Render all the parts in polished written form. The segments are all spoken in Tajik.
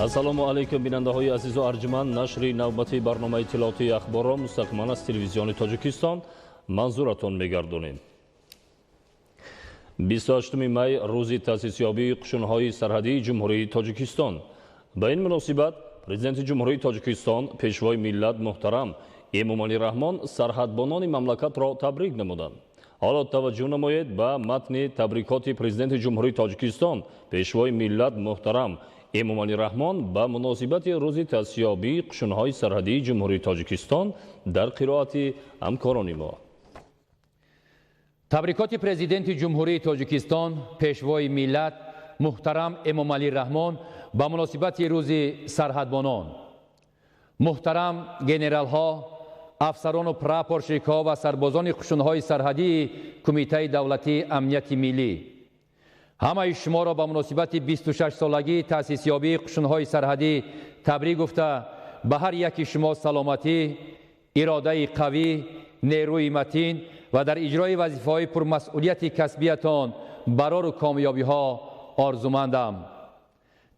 Ассалому алайкум, бинандаҳои азизу арҷуманд. Нашри навбати барномаи иттилоотии Ахборро мустақиман аз Телевизиони Тоҷикистон манзуратон мегардонем. 28 май рӯзи таъсисёбии қушунҳои сарҳадии Ҷумҳурии Тоҷикистон. Ба ин муносибат Президенти Ҷумҳурии Тоҷикистон, Пешвои миллат муҳтарам Эмомалӣ Раҳмон сарҳадбонони мамлакатро табрик намуданд. Ҳоло таваҷҷӯҳ намоед ба матни табрикоти Президенти Ҷумҳурии Тоҷикистон, Пешвои миллат муҳтарам Эмомалӣ Раҳмон ба муносибати рӯзи таъсисёбии қушунҳои сарҳадии Ҷумҳурии Тоҷикистон дар қироати ҳамкорони мо. Табрикоти Президенти Ҷумҳурии Тоҷикистон, Пешвои миллат муҳтарам Эмомалӣ Раҳмон ба муносибати рӯзи сарҳадбонон. Муҳтарам генералҳо, афсарону прапорщикҳо ва сарбозони қушунҳои сарҳадии Кумитаи давлатии амнияти миллӣ, ҳамаи шуморо ба муносибати 26-солагии таъсисёбии қушунҳои сарҳадӣ табрик гуфта, ба ҳар яки шумо саломатӣ, иродаи қавӣ, нерӯи матин ва дар иҷрои вазифаҳои пурмасъулияти касбиятон барору комёбиҳо орзумандам.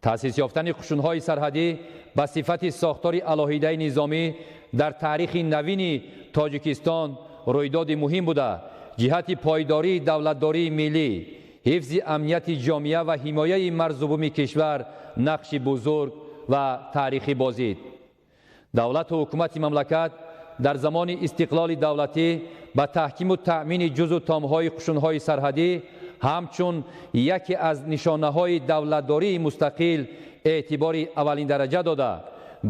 Таъсис ёфтани қушунҳои сарҳадӣ ба сифати сохтори алоҳидаи низомӣ дар таърихи навини Тоҷикистон рӯйдоди муҳим буда, ҷиҳати пойдории давлатдории миллӣ, ҳифзи амнияти ҷомеа ва ҳимояи марзу буми кишвар нақши бузург ва таърихӣ бозид. Давлату ҳукумати мамлакат дар замони истиқлоли давлатӣ ба таҳкиму таъмини ҷузу томҳои қушунҳои сарҳадӣ ҳамчун яке аз нишонаҳои давлатдории мустақил эътибори аввалиндараҷа дода,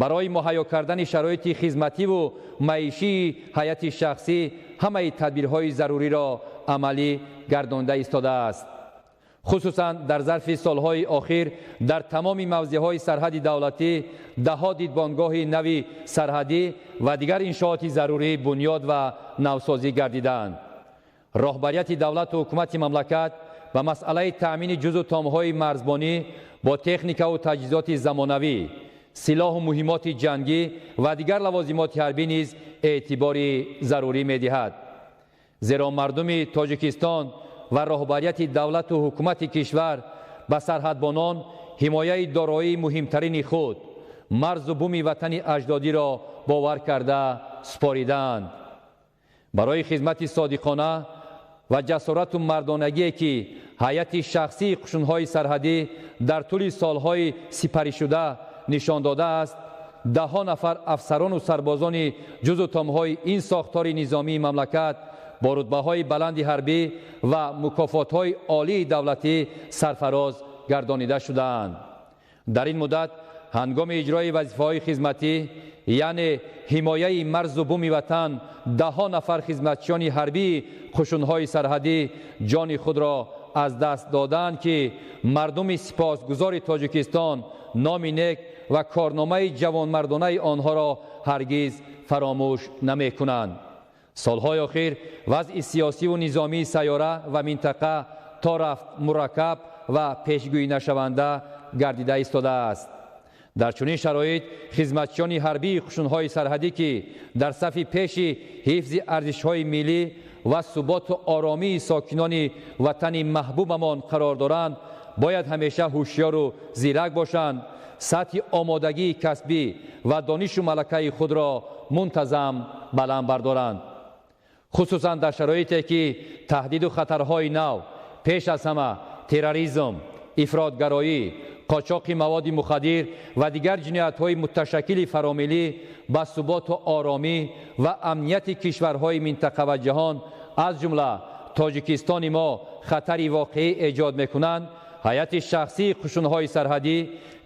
барои муҳайё кардани шароити хизмативу маишии ҳайати шахсӣ ҳамаи тадбирҳои заруриро амалӣ гардонда истодааст. Хусусан дар зарфи солҳои охир дар тамоми мавзеъҳои сарҳади давлатӣ даҳҳо дидбонгоҳи нави сарҳадӣ ва дигар иншооти зарурӣ бунёд ва навсозӣ гардидаанд. Роҳбарияти давлату ҳукумати мамлакат ба масъалаи таъмини ҷузу томҳои марзбонӣ бо техникаву таҷҳизоти замонавӣ, силоҳу муҳимоти ҷангӣ ва дигар лавозимоти ҳарбӣ низ эътибори зарурӣ медиҳад. Зеро мардуми Тоҷикистон ва роҳбарияти давлату ҳукумати кишвар ба сарҳадбонон ҳимояи дороии муҳимтарини худ, марзу буми ватани аҷдодиро бовар карда супоридаанд. Барои хизмати содиқона ва ҷасорату мардонагие, ки ҳайати шахсии қушунҳои сарҳадӣ дар тӯли солҳои сипаришуда нишон додааст, даҳҳо нафар афсарону сарбозони ҷузу томҳои ин сохтори низомии мамлакат бо рутбаҳои баланди ҳарбӣ ва мукофотҳои олии давлатӣ сарфароз гардонида шудаанд. Дар ин муддат ҳангоми иҷрои вазифаҳои хизматӣ, яъне ҳимояи марзу буми ватан, даҳҳо нафар хизматчиёни ҳарбии қушунҳои сарҳадӣ ҷони худро аз даст додаанд, ки мардуми сипосгузори Тоҷикистон номи нек ва корномаи ҷавонмардонаи онҳоро ҳаргиз фаромӯш намекунанд. Солҳои охир вазъи сиёсиву низомии сайёра ва минтақа то рафт мураккаб ва пешгӯинашаванда гардида истодааст. Дар чунин шароит хизматчиёни ҳарбии қушунҳои сарҳадӣ, ки дар сафи пеши ҳифзи арзишҳои миллӣ ва суботу оромии сокинони ватани маҳбубамон қарор доранд, бояд ҳамеша ҳушёру зирак бошанд, сатҳи омодагии касбӣ ва донишу малакаи худро мунтазам баланд бардоранд. Хусусан дар шароите, ки таҳдиду хатарҳои нав, пеш аз ҳама терроризм, ифротгароӣ, қочоқи маводи мухаддир ва дигар ҷиноятҳои муташаккили фаромиллӣ ба суботу оромӣ ва амнияти кишварҳои минтақа ва ҷаҳон, аз ҷумла Тоҷикистони мо, хатари воқеӣ эҷод мекунанд, ҳайати шахсии қушунҳои сарҳадӣ,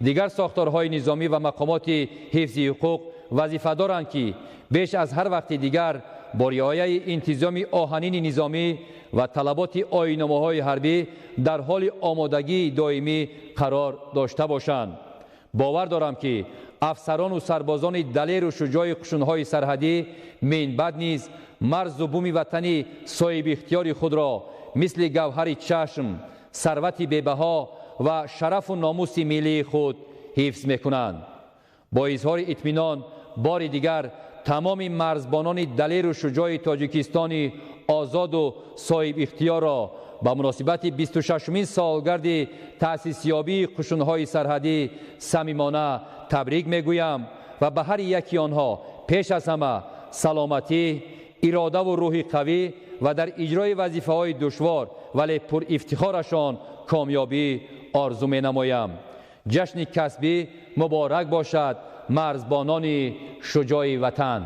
дигар сохторҳои низомӣ ва мақомоти ҳифзи ҳуқуқ вазифа доранд, ки беш аз ҳар вақти дигар бо риояи интизоми оҳанини низомӣ ва талаботи оинномаҳои ҳарбӣ дар ҳоли омодагии доимӣ қарор дошта бошанд. Бовар дорам, ки афсарону сарбозони далеру шуҷои қушунҳои сарҳадӣ минбаъд низ марзу буми ватани соҳибихтиёри худро мисли гавҳари чашм, сарвати бебаҳо ва шарафу номуси миллии худ ҳифз мекунанд. Бо изҳори итминон бори дигар тамоми марзбонони далеру шуҷои Тоҷикистони озоду соҳибихтиёрро ба муносибати 26-умин солгарди таъсисёбии қушунҳои сарҳадӣ самимона табрик мегӯям ва ба ҳар яки онҳо пеш аз ҳама саломатӣ, иродаву рӯҳи қавӣ ва дар иҷрои вазифаҳои душвор, вале пурифтихорашон комёбӣ орзу менамоям. Ҷашни касбӣ муборак бошад, марзбонони шуҷои ватан.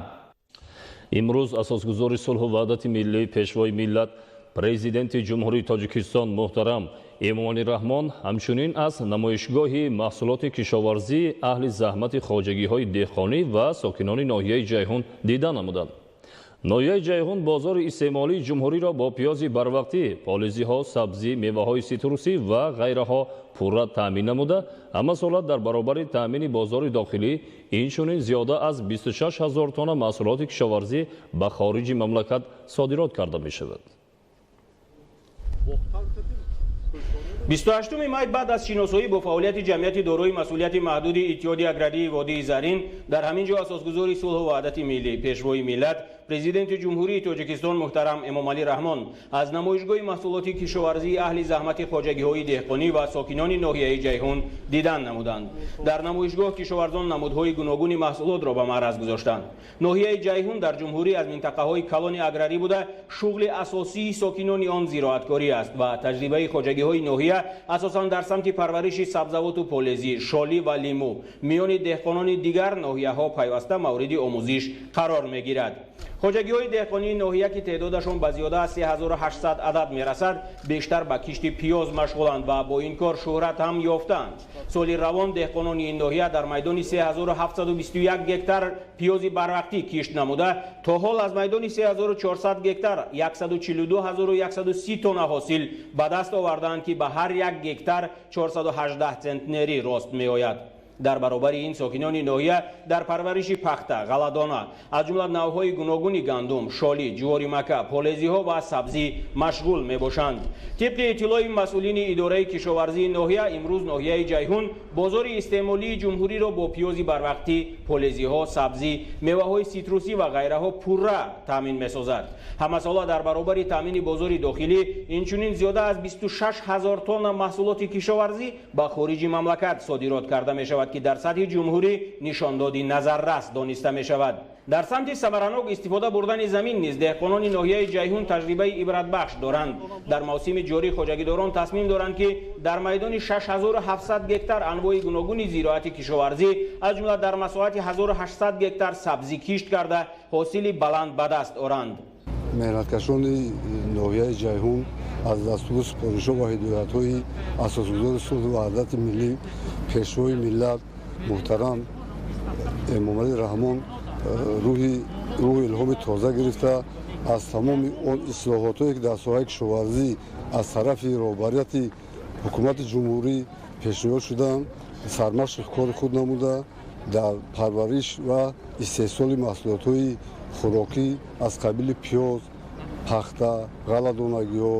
Имрӯз асосгузори сулҳу ваҳдати миллӣ, Пешвои миллат, Президенти Ҷумҳурии Тоҷикистон муҳтарам Эмомалӣ Раҳмон ҳамчунин аз намоишгоҳи маҳсулоти кишоварзии аҳли заҳмати хоҷагиҳои деҳқонӣ ва сокинони ноҳияи Ҷайҳун дида намуданд. Ноҳияи Ҷайҳун бозори истеъмолии ҷумҳуриро бо пиёзи барвақтӣ, полизиҳо, сабзӣ, меваҳои ситрусӣ ва ғайраҳо пурра таъмин намуда, ҳамасола дар баробари таъмини бозори дохилӣ инчунин зиёда аз 26 ҳазор тонна маҳсулоти кишоварзӣ ба хориҷи мамлакат содирот карда мешавад. 28 май баъд аз шиносоӣ бо фаъолияти ҷамъияти дорои масъулияти маҳдуди Иттиҳоди аграрии водии Зарин дар ҳамин ҷо асосгузори сулҳу ваҳдати миллӣ, Пешвои миллат, Президенти Ҷумҳурии Тоҷикистон муҳтарам Эмомалӣ Раҳмон аз намоишгоҳи маҳсулоти кишоварзии аҳли заҳмати хоҷагиҳои деҳқонӣ ва сокинони ноҳияи Ҷайҳун дидан намуданд. Дар намоишгоҳ кишоварзон намудҳои гуногуни маҳсулотро ба маъраз гузоштанд. Ноҳияи Ҷайҳун дар ҷумҳурӣ аз минтақаҳои калони аграрӣ буда, шуғли асосии сокинони он зироаткорӣ аст ва таҷрибаи хоҷагиҳои ноҳия асосан дар самти парвариши сабзавоту полезӣ, шолӣ ва лимӯ миёни деҳқонони дигар ноҳияҳо пайваста мавриди омӯзиш қарор мегирад. Хоҷагиҳои деҳқонии ноҳия, ки теъдодашон ба зиёда аз 3800 адад мерасад, бештар ба кишти пиёз машғуланд ва бо ин кор шӯҳрат ҳам ёфтаанд. Соли равон деҳқонони ин ноҳия дар майдони 3721 гектар пиёзи барвақтӣ кишт намуда, то ҳол аз майдони 3400 гектар 142130 тонна ҳосил ба даст овардаанд, ки ба ҳар як гектар 418 центнери рост меояд. Дар баробари ин сокинони ноҳия дар парвариши пахта, ғалладона, аз ҷумла навъҳои гуногуни гандум, шолӣ, ҷуворимака, полезиҳо ва сабзӣ машғул мебошанд. Тибқи иттилои масъулини идораи кишоварзии ноҳия, имрӯз ноҳияи Ҷайҳун бозори истеъмолии ҷумҳуриро бо пиёзи барвақтӣ, полезиҳо, сабзӣ, меваҳои ситрусӣ ва ғайраҳо пурра таъмин месозад. Ҳамасола дар баробари таъмини бозори дохилӣ инчунин зиёда аз 26 ҳазор тонна маҳсулоти кишоварзӣ ба хориҷи мамлакат содирот карда мешавад, ки дар сатҳи ҷумҳурӣ нишондоди назаррас дониста мешавад. Дар самти самаранок истифода бурдани замин низ деҳқонони ноҳияи Ҷайҳун таҷрибаи ибратбахш доранд. Дар мавсими ҷорӣ хоҷагидорон тасмим доранд, ки дар майдони 6700 гектар анвои гуногуни зироати кишоварзӣ, аз ҷумла дар масоҳати 1800 гектар сабзӣ кишт карда, ҳосили баланд ба даст оранд. Меҳнаткашони ноҳияи Ҷайҳун аз дастуру супоришҳо ва ҳидоятҳои асосгузори сулҳу ваҳдати миллӣ, Пешвои миллат муҳтарам Эмомалӣ Раҳмон рӯҳи илҳоми тоза гирифта, аз тамоми он ислоҳотое ки дар соҳаи кишоварзӣ аз тарафи роҳбарияти ҳукумати ҷумҳурӣ пешниҳод шуданд, сармашқи кори худ намуда, дар парвариш ва истеҳсоли маҳсулотҳои хӯрокӣ аз қабили пиёз, пахта, ғалладонагиҳо,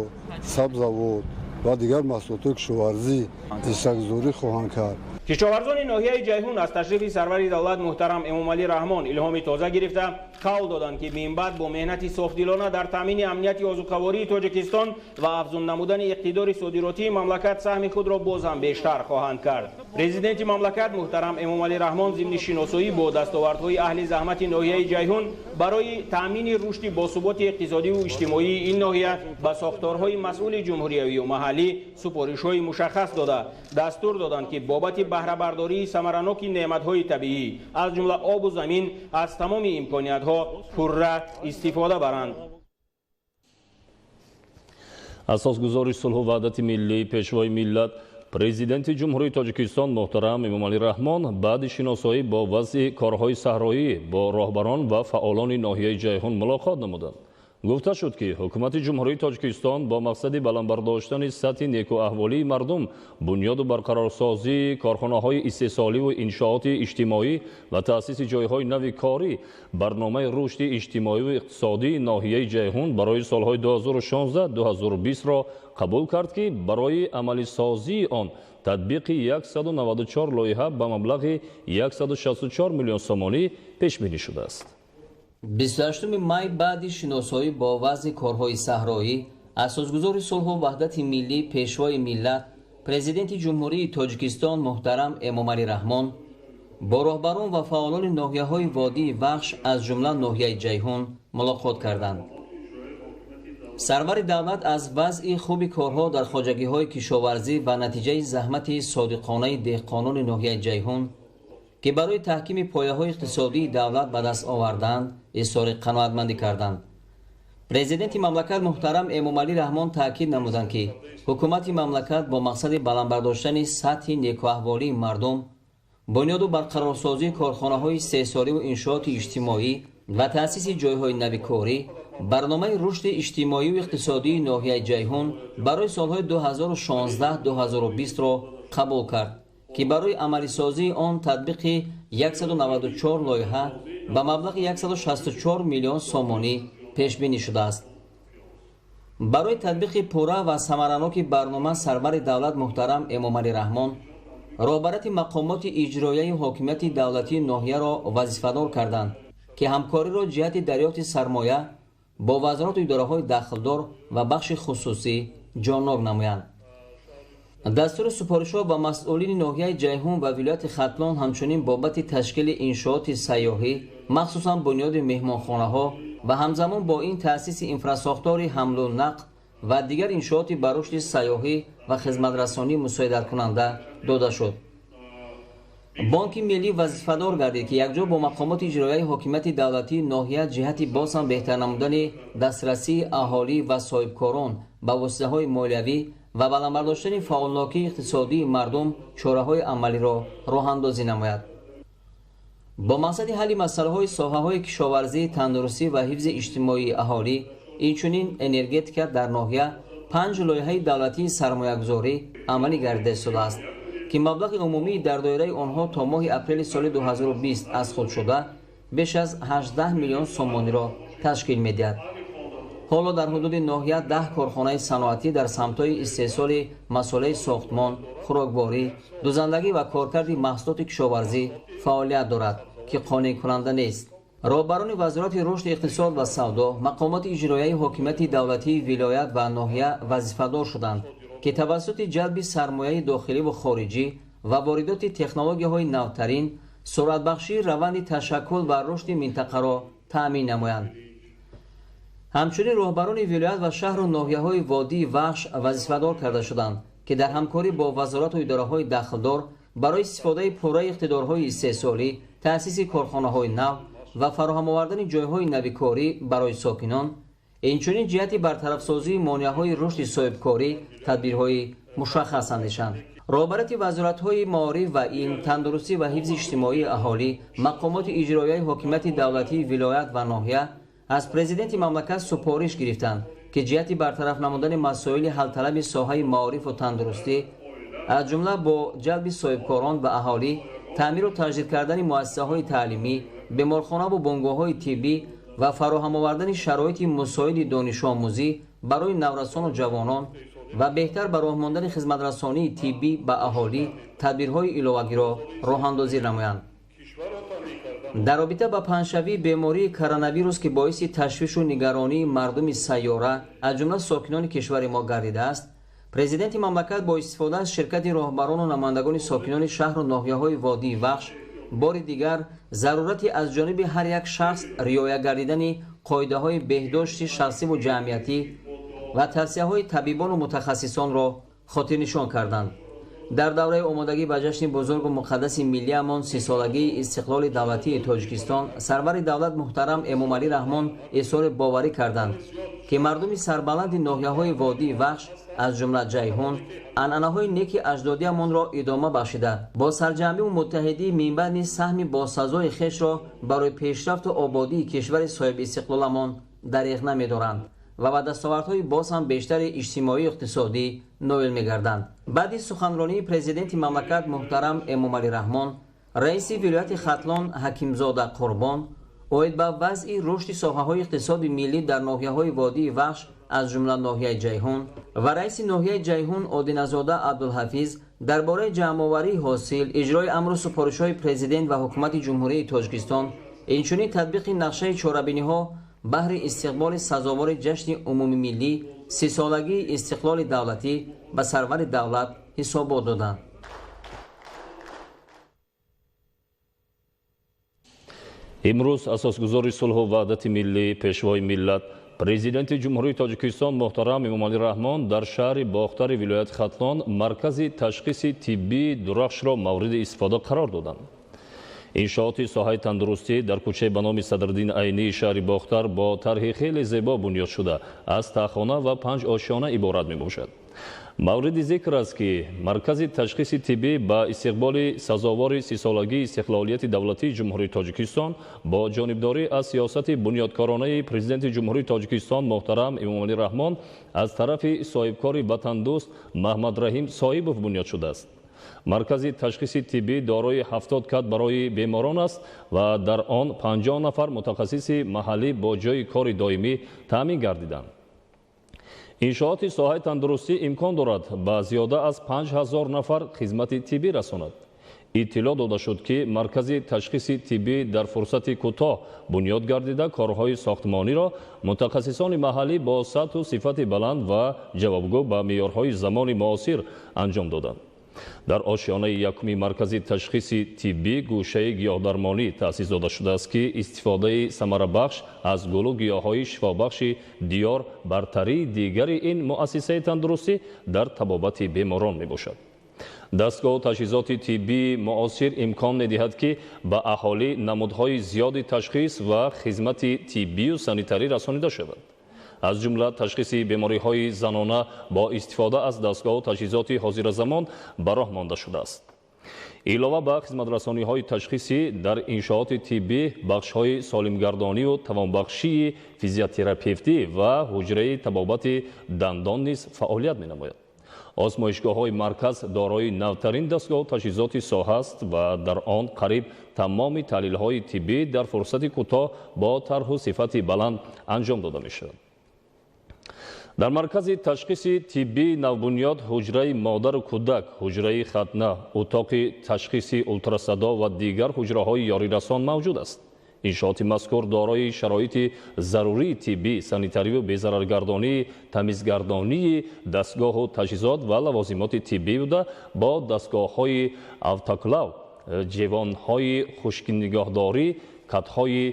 сабзавот ва дигар маҳсулотҳои кишоварзӣ ҳиссагузорӣ хоҳанд кард. Кишоварзони ноҳияи Ҷайҳун аз ташрифи сарвари давлат муҳтарам Эмомалӣ Раҳмон илҳоми тоза гирифта, қавл доданд, ки минбаъд бо меҳнати софдилона дар таъмини амнияти озуқавории Тоҷикистон ва афзун намудани иқтидори содиротии мамлакат саҳми худро боз ҳам бештар хоҳанд кард. Президенти мамлакат муҳтарам Эмомалӣ Раҳмон зимни шиносоӣ бо дастовардҳои аҳли заҳмати ноҳияи Ҷайҳун барои таъмини рушди босуботи иқтисодиву иҷтимоии ин ноҳия ба сохторҳои масъули ҷумҳуриявию маҳаллӣ супоришҳои мушаххас дода, дастур доданд, ки бобати баҳрабардории самараноки неъматҳои табиӣ, аз ҷумла обу замин, аз тамоми имкониятҳо пурра истифода баранд. Асосгузори сулҳу ваҳдати миллӣ, Пешвои миллат, Президенти Ҷумҳурии Тоҷикистон муҳтарам Эмомалӣ Раҳмон баъди шиносоӣ бо вазъи корҳои саҳроӣ бо роҳбарон ва фаъолони ноҳияи Ҷайҳун мулоқот намуданд. Гуфта шуд, ки ҳукумати Ҷумҳурии Тоҷикистон бо мақсади баланд бардоштани сатҳи некӯаҳволии мардум, бунёду барқарорсозии корхонаҳои истеҳсоливу иншооти иҷтимоӣ ва таъсиси ҷойҳои нави корӣ барномаи рушди иҷтимоиву иқтисодии ноҳияи Ҷайҳун барои солҳои 2016-2020-ро қабул кард, ки барои амалисозии он татбиқи 194 лоиҳа ба маблағи 164 миллион сомонӣ пешбинӣ шудааст. 28 май баъди шиносоӣ бо вазъи корҳои саҳроӣ Асосгузори сулҳу ваҳдати миллӣ, Пешвои миллат, Президенти Ҷумҳурии Тоҷикистон муҳтарам Эмомалӣ Раҳмон бо роҳбарон ва фаъолони ноҳияҳои водии Вахш, аз ҷумла ноҳияи Ҷайҳун, мулоқот карданд. Сарвари давлат аз вазъи хуби корҳо дар хоҷагиҳои кишоварзӣ ва натиҷаи заҳмати содиқонаи деҳқонони ноҳияи Ҷайҳун, ки барои таҳкими пояҳои иқтисодии давлат ба даст овардаанд, изҳори қаноатмандӣ карданд. Президенти мамлакат муҳтарам Эмомалӣ Раҳмон таъкид намуданд, ки ҳукумати мамлакат бо мақсади баланд бардоштани сатҳи некуаҳволии мардум, бунёду барқарорсозии корхонаҳои истеҳсоливу иншооти иҷтимоӣ ва таъсиси ҷойҳои нави корӣ барномаи рушди иҷтимоию иқтисодии ноҳияи Ҷайҳун барои солҳои 2016-2020-ро қабул кард, ки барои амалисозии он татбиқи 194 лоиҳа ба маблағи 164 миллион сомонӣ пешбинӣ шудааст. Барои татбиқи пурра ва самараноки барнома сарвари давлат муҳтарам Эмомалӣ Раҳмон роҳбарияти мақомоти иҷроияи ҳокимияти давлатии ноҳияро вазифадор карданд, ки ҳамкориро ҷиҳати дарёфти сармоя бо вазорату идораҳои дахлдор ва бахши хусусӣ ҷоннок намоянд. Дастуру супоришҳо ба масъулини ноҳияи Ҷайҳун ва вилояти Хатлон ҳамчунин бобати ташкили иншооти сайёҳӣ, махсусан бунёди меҳмонхонаҳо ва ҳамзамон бо ин таъсиси инфрасохтори ҳамлу нақл ва дигар иншооти ба рушди сайёҳӣ ва хизматрасонӣ мусоидаткунанда дода шуд. Бонки миллӣ вазифадор гардид, ки якҷо бо мақомоти иҷроияи ҳокимияти давлатии ноҳия ҷиҳати боз ҳам беҳтар намудани дастрасии аҳолӣ ва соҳибкорон ба воситаҳои молиявӣ ва баланд бардоштани фаъолнокии иқтисодии мардум чораҳои амалиро роҳандозӣ намояд. Бо мақсади ҳалли масъалаҳои соҳаҳои кишоварзӣ, тандурустӣ ва ҳифзи иҷтимоии аҳолӣ, инчунин энергетика дар ноҳия 5 лоиҳаи давлатии сармоягузорӣ амалӣ гардида истодааст, ки маблағи умумии дар доираи онҳо то моҳи апрели соли 2020 аз худ шуда беш аз 18 миллион сомониро ташкил медиҳад. Ҳоло дар ҳудуди ноҳия 10 корхонаи саноатӣ дар самтҳои истеҳсоли масолеҳи сохтмон, хӯрокворӣ, дузандагӣ ва коркарди маҳсулоти кишоварзӣ фаъолият дорад, ки қонеъкунанда нест. Роҳбарони Вазорати рушди иқтисод ва савдо, мақомоти иҷроияи ҳокимияти давлатии вилоят ва ноҳия вазифадор шуданд, ки тавассути ҷалби сармояи дохиливу хориҷӣ ва воридоти технологияҳои навтарин суръатбахшии раванди ташаккул ва рушди минтақаро таъмин намоянд. Ҳамчунин роҳбарони вилоят ва шаҳру ноҳияҳои водии Вахш вазифадор карда шуданд, ки дар ҳамкорӣ бо вазорату идораҳои дахлдор барои истифодаи пурраи иқтидорҳои истеҳсолӣ, таъсиси корхонаҳои нав ва фароҳам овардани ҷойҳои нави корӣ барои сокинон, инчунин ҷиҳати бартарафсозии монеаҳои рушди соҳибкорӣ тадбирҳои мушаххас андешанд. Роҳбарияти вазоратҳои маориф ва илм, тандурустӣ ва ҳифзи иҷтимоии аҳолӣ, мақомоти иҷроияи ҳокимияти давлатии вилоят ва ноҳия аз президенти мамлакат супориш гирифтанд, ки ҷиҳати бартараф намудани масоили ҳалталаби соҳаи маорифу тандурустӣ, аз ҷумла бо ҷалби соҳибкорон ва аҳолӣ, таъмиру таҷдид кардани муассисаҳои таълимӣ, беморхонаву бунгоҳҳои тиббӣ ва фароҳам овардани шароити мусоиди донишомӯзӣ барои наврасону ҷавонон ва беҳтар ба роҳ мондани хизматрасонии тиббӣ ба аҳолӣ тадбирҳои иловагиро роҳандозӣ намоянд. Дар робита ба паҳншавии бемории коронавирус, ки боиси ташвишу нигаронии мардуми сайёра, аз ҷумла сокинони кишвари мо гардидааст, президенти мамлакат бо истифода аз ширкати роҳбарону намояндагони сокинони шаҳру ноҳияҳои водии Вахш бори дигар зарурати аз ҷониби ҳар як шахс риоя гардидани қоидаҳои беҳдошти шахсиву ҷамъиятӣ ва тавсияҳои табибону мутахассисонро хотирнишон карданд. Дар давраи омодагӣ ба ҷашни бузургу муқаддаси миллиамон, 30-солагии истиқлоли давлатии Тоҷикистон, сарвари давлат муҳтарам Эмомалӣ Раҳмон изҳори боварӣ карданд, ки мардуми сарбаланди ноҳияҳои водии Вахш, аз ҷумла Ҷайҳун, анъанаҳои неки аҷдодиамонро идома бахшида, бо сарҷамъиву муттаҳидӣ минбаъд низ саҳми босазои хешро барои пешрафту ободии кишвари соҳибистиқлоламон дариғ намедоранд ва ба дастовардҳои боз ҳам бештари иҷтимоию иқтисодӣ ноил мегарданд. Баъди суханронии президенти мамлакат муҳтарам Эмомалӣ Раҳмон, раиси вилояти Хатлон Ҳакимзода Қурбон оид ба вазъи рушди соҳаҳои иқтисоди миллӣ дар ноҳияҳои водии Вахш, аз ҷумла ноҳияи Ҷайҳун, ва раиси ноҳияи Ҷайҳун Одиназода Абдулҳафиз дар бораи ҷамъоварии ҳосил, иҷрои амру супоришҳои президент ва ҳукумати Ҷумҳурии Тоҷикистон, инчунин татбиқи нақшаи чорабиниҳо Баҳри истиқболи сазовори ҷашни умумимиллӣ, 30-солагии истиқлоли давлатӣ ба сарвари давлат ҳисобот доданд. Имрӯз асосгузори сулҳу ваҳдати миллӣ, Пешвои миллат, Президенти Ҷумҳурии Тоҷикистон муҳтарам Эмомалӣ Раҳмон дар шаҳри Бохтари вилояти Хатлон маркази ташхиси тиббии Дурахшро мавриди истифода қарор доданд. Иншооти соҳаи тандурустӣ дар кӯчаи ба номи Садриддин Айнии шаҳри Бохтар бо тарҳи хеле зебо бунёд шуда, аз таҳхона ва 5 ошёна иборат мебошад. Мавриди зикр аст, ки маркази ташхиси тиббӣ ба истиқболи сазовори 30-солагии истиқлолияти давлатии Ҷумҳурии Тоҷикистон бо ҷонибдорӣ аз сиёсати бунёдкоронаи Президенти Ҷумҳурии Тоҷикистон муҳтарам Эмомалӣ Раҳмон аз тарафи соҳибкори ватандӯст Маҳмадраҳим Соҳибов бунёд шудааст. Маркази ташхиси тиббӣ дорои 70 кат барои беморон аст ва дар он 50 нафар мутахассиси маҳаллӣ бо ҷойи кори доимӣ таъмин гардиданд. Иншооти соҳаи тандурустӣ имкон дорад ба зиёда аз 5000 нафар хизмати тиббӣ расонад. Иттилоъ дода шуд, ки маркази ташхиси тиббӣ дар фурсати кӯтоҳ бунёд гардида, корҳои сохтмониро мутахассисони маҳаллӣ бо сатҳу сифати баланд ва ҷавобгӯ ба меъёрҳои замони муосир анҷом доданд. Дар ошёнаи якуми маркази ташхиси тиббӣ гӯшаи гиёҳдармонӣ таъсис дода шудааст, ки истифодаи самарабахш аз гулу гиёҳҳои шифобахши диёр бартарии дигари ин муассисаи тандурустӣ дар табобати беморон мебошад. Дастгоҳу таҷҳизоти тиббии муосир имкон медиҳад, ки ба аҳолӣ намудҳои зиёди ташхис ва хизмати тиббию санитарӣ расонида шавад. Аз ҷумла ташхиси бемориҳои занона бо истифода аз дастгоҳу таҷҳизоти ҳозиразамон ба роҳ монда шудааст. Илова ба хизматрасониҳои ташхисӣ дар иншооти тиббӣ бахшҳои солимгардонию тавонбахшии физиотерапевтӣ ва ҳуҷраи табобати дандон низ фаъолият менамояд. Озмоишгоҳҳои марказ дорои навтарин дастгоҳу таҷҳизоти соҳа аст ва дар он қариб тамоми таҳлилҳои тиббӣ дар фурсати кӯтоҳ бо тарҳу сифати баланд анҷом дода мешавад. Дар маркази ташхиси тиббии навбунёд ҳуҷраи модару кӯдак, ҳуҷраи хатна, утоқи ташхиси ултрасадо ва дигар ҳуҷраҳои ёрирасон мавҷуд аст. Иншооти мазкур дорои шароити зарурии тиббӣ, санитариву безараргардонии, тамизгардонии дастгоҳу таҷҳизот ва лавозимоти тиббӣ буда, бо дастгоҳҳои автоклав, ҷевонҳои хушкнигаҳдорӣ, катҳои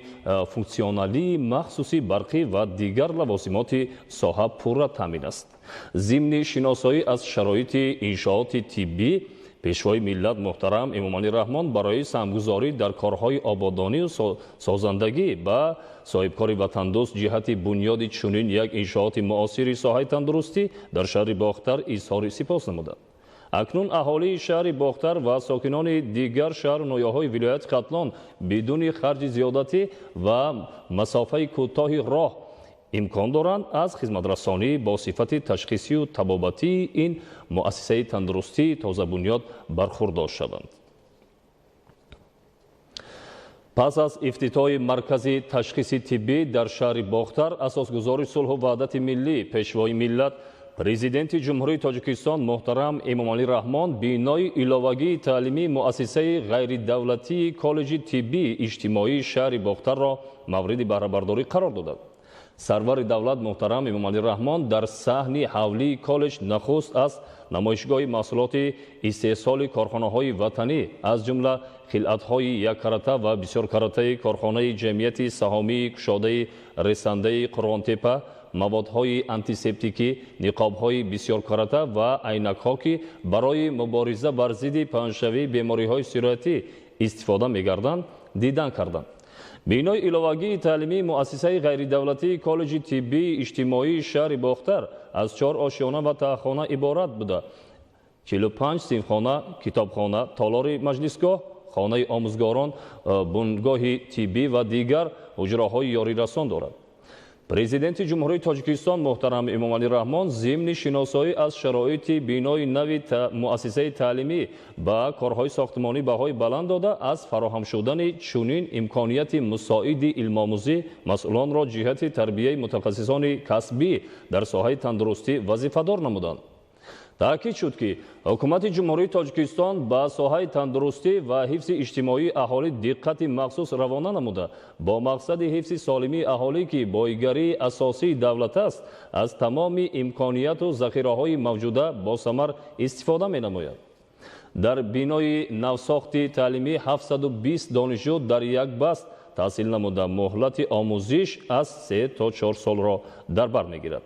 функсионалии махсуси барқӣ ва дигар лавозимоти соҳа пурра таъмин аст. Зимни шиносоӣ аз шароити иншооти тиббӣ, Пешвои миллат муҳтарам Эмомалӣ Раҳмон барои саҳмгузорӣ дар корҳои ободонию созандагӣ ба соҳибкори ватандӯст ҷиҳати бунёди чунин як иншооти муосири соҳаи тандурустӣ дар шаҳри Бохтар изҳори сипос намуданд. Акнун аҳолии шаҳри Бохтар ва сокинони дигар шаҳру ноҳияҳои вилояти Хатлон бидуни харҷи зиёдатӣ ва масофаи кӯтоҳи роҳ имкон доранд аз хизматрасонӣ бо сифати ташхисию табобатии ин муассисаи тандурустии тозабунёд бархурдор шаванд. Пас аз ифтитоҳи маркази ташхиси тиббӣ дар шаҳри Бохтар, асосгузори сулҳу ваҳдати миллӣ, Пешвои миллат, Президенти Ҷумҳурии Тоҷикистон муҳтарам Эмомалӣ Раҳмон бинои иловагии таълимии муассисаи ғайридавлатии коллеҷи тиббии иҷтимоии шаҳри Бохтарро мавриди баҳрабардорӣ қарор доданд. Сарвари давлат муҳтарам Эмомалӣ Раҳмон дар саҳни ҳавлии коллеҷ нахуст аз намоишгоҳи маҳсулоти истеҳсоли корхонаҳои ватанӣ, аз ҷумла хилъатҳои яккарата ва бисёркаратаи корхонаи ҷамъияти саҳомии кушодаи ресандаи Қурғонтепа, маводҳои антисептикӣ, ниқобҳои бисёркарата ва айнакҳо, ки барои мубориза бар зидди паҳншавии бемориҳои сироятӣ истифода мегарданд, дидан карданд. Бинои иловагии таълимии муассисаи ғайридавлатии коллеҷи тиббии иҷтимоии шаҳри Бохтар аз 4 ошёна ва таҳхона иборат буда, 45 синфхона, китобхона, толори маҷлисгоҳ, хонаи омӯзгорон, бунгоҳи тиббӣ ва дигар ҳуҷраҳои ёрирасон дорад. Президенти Ҷумҳурии Тоҷикистон муҳтарам Эмомалӣ Раҳмон зимни шиносоӣ аз шароити бинои нави муассисаи таълимӣ ба корҳои сохтмонӣ баҳои баланд дода, аз фароҳам шудани чунин имконияти мусоиди илмомӯзӣ масъулонро ҷиҳати тарбияи мутахассисони касбӣ дар соҳаи тандурустӣ вазифадор намуданд. Таъкид шуд, ки ҳукумати Ҷумҳурии Тоҷикистон ба соҳаи тандурустӣ ва ҳифзи иҷтимоии аҳолӣ диққати махсус равона намуда, бо мақсади ҳифзи солимии аҳолӣ, ки боигарии асосии давлат аст, аз тамоми имконияту захираҳои мавҷуда босамар истифода менамояд. Дар бинои навсохти таълимӣ 720 донишҷӯ дар як баст таҳсил намуда, муҳлати омӯзиш аз 3 то 4 солро дар бар мегирад.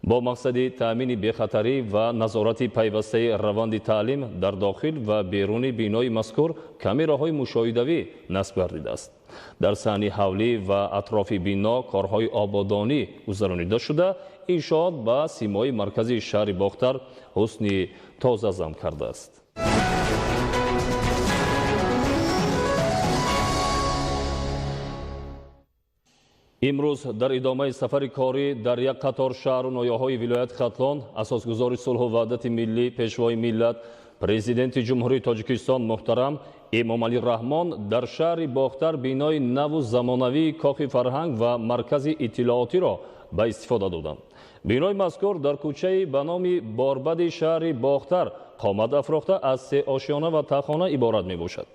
Бо мақсади таъмини бехатарӣ ва назорати пайвастаи раванди таълим дар дохил ва беруни бинои мазкур камераҳои мушоҳидавӣ насб гардидааст. Дар саҳни ҳавлӣ ва атрофи бино корҳои ободонӣ гузаронида шуда, иншоот ба симои маркази шаҳри Бохтар ҳусни тоза зам кардааст. Имрӯз дар идомаи сафари корӣ дар як қатор шаҳру ноҳияҳои вилояти Хатлон асосгузори сулҳу ваҳдати миллӣ, Пешвои миллат, Президенти Ҷумҳурии Тоҷикистон муҳтарам Эмомалӣ Раҳмон дар шаҳри Бохтар бинои наву замонавии Кохи фарҳанг ва маркази иттилоотиро ба истифода доданд. Бинои мазкур дар кӯчаи ба номи Борбади шаҳри Бохтар қомат афрохта аз се ошёна ва тахона иборат мебошад.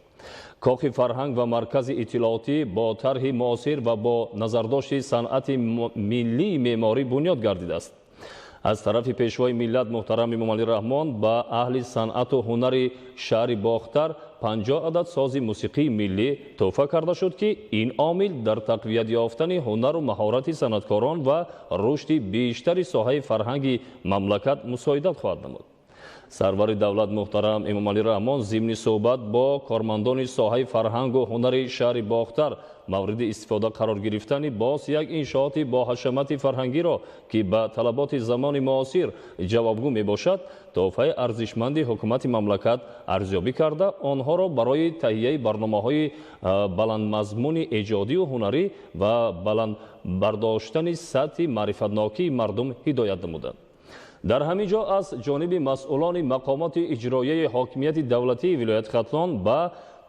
Кохи фарҳанг ва маркази иттилоотӣ бо тарҳи муосир ва бо назардошти санъати миллии меъморӣ бунёд гардидааст. Аз тарафи Пешвои миллат муҳтарам Эмомалӣ Раҳмон ба аҳли санъату ҳунари шаҳри Бохтар 50 адад сози мусиқии миллӣ тӯҳфа карда шуд, ки ин омил дар тақвият ёфтани ҳунару маҳорати санъаткорон ва рушди бештари соҳаи фарҳанги мамлакат мусоидат хоҳад намуд. Сарвари давлат муҳтарам Эмомалӣ Раҳмон зимни суҳбат бо кормандони соҳаи фарҳангу ҳунари шаҳри Бохтар мавриди истифода қарор гирифтани боз як иншооти бо ҳашамати фарҳангиро, ки ба талаботи замони муосир ҷавобгӯ мебошад, тӯҳфаи арзишманди ҳукумати мамлакат арзёбӣ карда, онҳоро барои таҳияи барномаҳои баландмазмуни эҷодию ҳунарӣ ва баланд бардоштани сатҳи маърифатнокии мардум ҳидоят намуданд. Дар ҳамин ҷо аз ҷониби масъулони мақомоти иҷроияи ҳокимияти давлатии вилояти Хатлон ба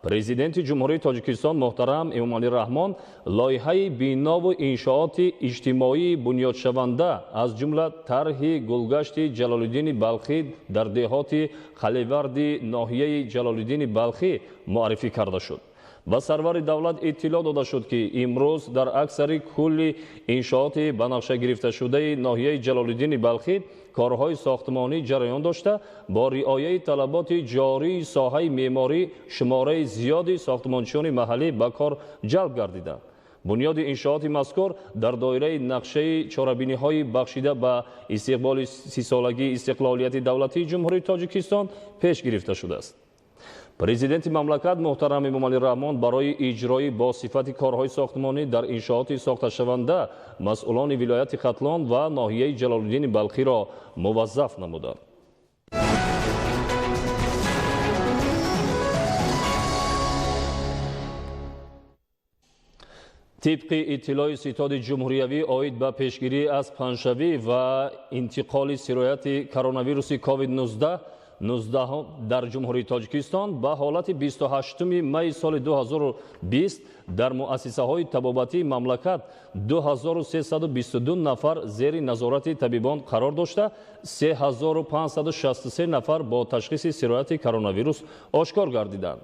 Президенти Ҷумҳурии Тоҷикистон муҳтарам Эмомалӣ Раҳмон лоиҳаи бинову иншооти иҷтимоии бунёдшаванда, аз ҷумла тарҳи гулгашти Ҷалолиддини Балхӣ дар деҳоти Халиварди ноҳияи Ҷалолиддини Балхӣ муаррифӣ карда шуд. Ба сарвари давлат иттилоъ дода шуд, ки имрӯз дар аксари кулли иншооти ба нақша гирифташудаи ноҳияи Ҷалолиддини Балхӣ корҳои сохтмонӣ ҷараён дошта, бо риояи талаботи ҷории соҳаи меъморӣ шумораи зиёди сохтмончиёни маҳаллӣ ба кор ҷалб гардиданд. Бунёди иншооти мазкур дар доираи нақшаи чорабиниҳои бахшида ба истиқболи 30-солагии истиқлолияти давлатии Ҷумҳурии Тоҷикистон пеш гирифта шудааст. Президенти мамлакат муҳтарам Эмомалӣ Раҳмон барои иҷрои бо сифати корҳои сохтмонӣ дар иншооти сохташаванда масъулони вилояти Хатлон ва ноҳияи Ҷалолиддини Балхиро муваззаф намуданд. Тибқи иттилои Ситоди ҷумҳуриявӣ оид ба пешгирӣ аз паҳншавӣ ва интиқоли сирояти коронавируси COVID-19 дар Ҷумҳурии Тоҷикистон ба ҳолати 28 майи соли 2020 дар муассисаҳои табобатии мамлакат 2322 нафар зери назорати табибон қарор дошта, 3563 нафар бо ташхиси сирояти коронавирус ошкор гардиданд.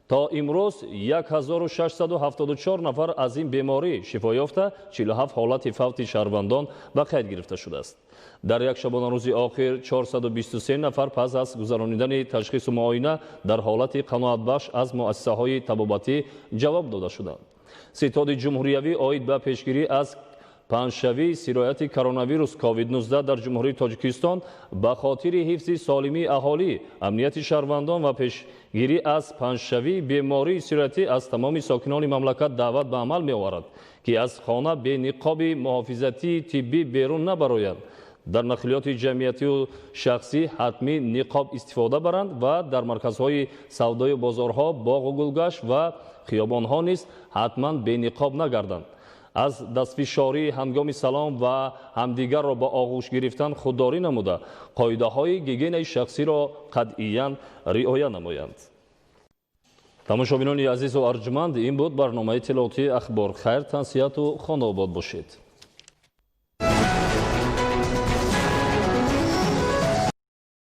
То имрӯз 1674 нафар аз ин беморӣ шифо ёфта, 47 ҳолати фавти шаҳрвандон ба қайд гирифта шудааст. Дар як шабонарӯзи охир 423 нафар пас аз гузаронидани ташхису муоина дар ҳолати қаноатбахш аз муассисаҳои табобатӣ ҷавоб дода шуданд. Ситоди ҷумҳуриявӣ оид ба пешгирӣ аз паҳншавии сирояти коронавирус COVID-19 дар Ҷумҳурии Тоҷикистон ба хотири ҳифзи солимии аҳолӣ, амнияти шаҳрвандон ва пешгирӣ аз паҳншавии бемории сироятӣ аз тамоми сокинони мамлакат даъват ба амал меоварад, ки аз хона бе ниқоби муҳофизатии тиббӣ берун набароянд, дар нақлиёти ҷамъиятию шахсӣ ҳатмӣ ниқоб истифода баранд ва дар марказҳои савдою бозорҳо, боғу гулгашт ва хиёбонҳо низ ҳатман бениқоб нагарданд. Аз дастфишорӣ ҳангоми салом ва ҳамдигарро ба оғӯш гирифтан худдорӣ намуда, қоидаҳои гигиенаи шахсиро қатъиян риоя намоянд. Тамошобинони азизу арҷманд, ин буд барномаи иттилоотии Ахбор. Хайр, тансиҳату хонаобод бошед.